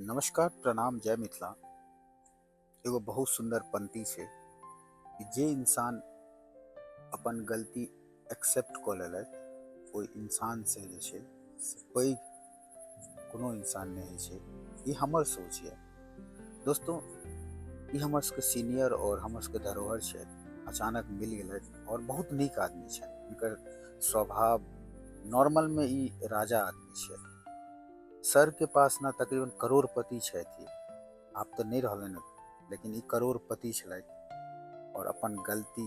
नमस्कार, प्रणाम, जय मिथिला। एगो बहुत सुन्दर पंक्ति छै कि जे इंसान अपन गलती एक्सेप्ट कऽ लेलथि, ओहि इंसानसँ जे छै से पैघ कोनो इंसान नहि होइ छै। ई हमर सोच यऽ दोस्तों। ई हमर सबके सीनियर आओर हमर सबके धरोहर छथि, अचानक मिल गेलथि आओर बहुत नीक आदमी छथि। हिनकर स्वभाव नॉर्मलमे ई राजा आदमी छथि। सर के पास ने तकरीबन करोड़पति छथि, आब तऽ नहि रहलनि, लेकिन ई करोड़पति छलथि आओर अपन गलती,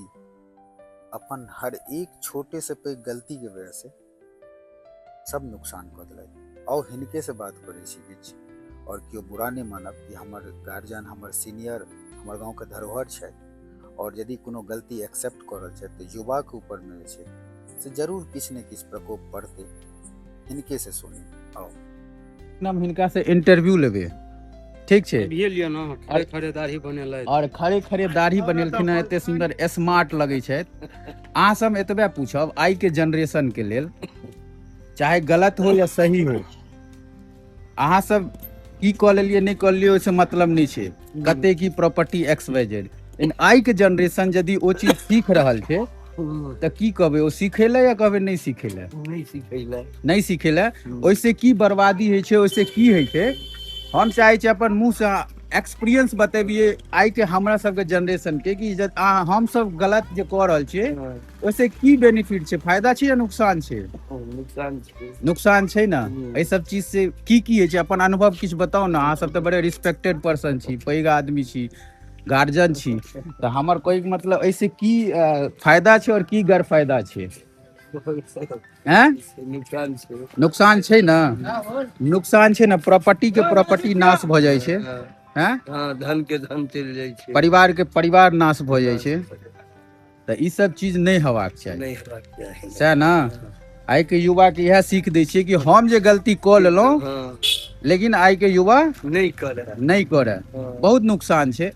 अपन हर एक छोटे से पैघ गलतीके वजहसँ सब नुकसान कऽ देलथि। आउ, हिनकेसँ बात करै छी किछु, आओर केओ बुरा नहि मानब कि हमर गार्जियन, हमर सीनियर, हमर गाँवके धरोहर छथि आओर यदि कोनो गलती एक्सेप्ट कऽ रहल छथि तऽ युवाके ऊपरमे जे छै से जरूर किछु ने किछु प्रकोप पड़तै। हिनकेसँ सुनी, आउ। हम हिनका से इंटरव्यू लेबै, ठीक छै? अभिये लिअ ने, खड़े खड़े दाढ़ी बनेलथि। और खड़े खड़े दाढ़ी बनेलखिन हँ, एते सुन्दर स्मार्ट लगै छथि। अहाँ सब एतबे पूछब, आइ के जनरेशन के लेल, चाहे गलत हो या सही हो, अहाँ सब की कऽ लेलियै, नहि कऽ लेलियै, ओहिसँ मतलब नहि छै कते की प्रॉपर्टी एक्स वाई जेड, लेकिन आइ के जनरेशन यदि ओ चीज सीख रहल छै तऽ की कहबै? ओ सीखै लए या कहबै नहि सीखै लए? नहि सीखै लए। नहि सीखै लए। ओहिसँ की बर्बादी होइ छै, ओहिसँ की होइ छै? हम चाहै छी अपन मुँहसँ एक्सपीरियंस बतेबियै आइ के हमरा सबके जनरेशन के कि जब अहाँ हमसब गलत जे कऽ रहल छियै, ओहिसँ की बेनिफिट छै, फायदा छै या नुकसान छै? नुकसान छै। नुकसान छै ने? हम्म। एहि सब चीज से की की होइ छै, अपन अनुभव किछु बताउ ने। अहाँ सब तऽ बड़े रिस्पेक्टेड पर्सन छी, पैघ आदमी छी, गार्जियन छी, तऽ हमर कोई मतलब एहिसँ की फायदा छै और की गैर फायदा छै? हैं? नुकसान छै। नुकसान छै ने? नुकसान छै ने? प्रॉपर्टी के प्रॉपर्टी नाश भऽ जाइ छै। हैं? हँ, धन के धन चलि जाइ छै। परिवार के परिवार नाश भऽ जाइ छै। तऽ ई सब चीज नहि हेबाक चाही। नहि हेबाक चाही। सएह ने? आइ के युवा के इएह सीख दै छियै कि हम जे गलती कऽ लेलहुँ, लेकिन आइ के युवा नहि करे। नहि करे। बहुत नुकसान छै।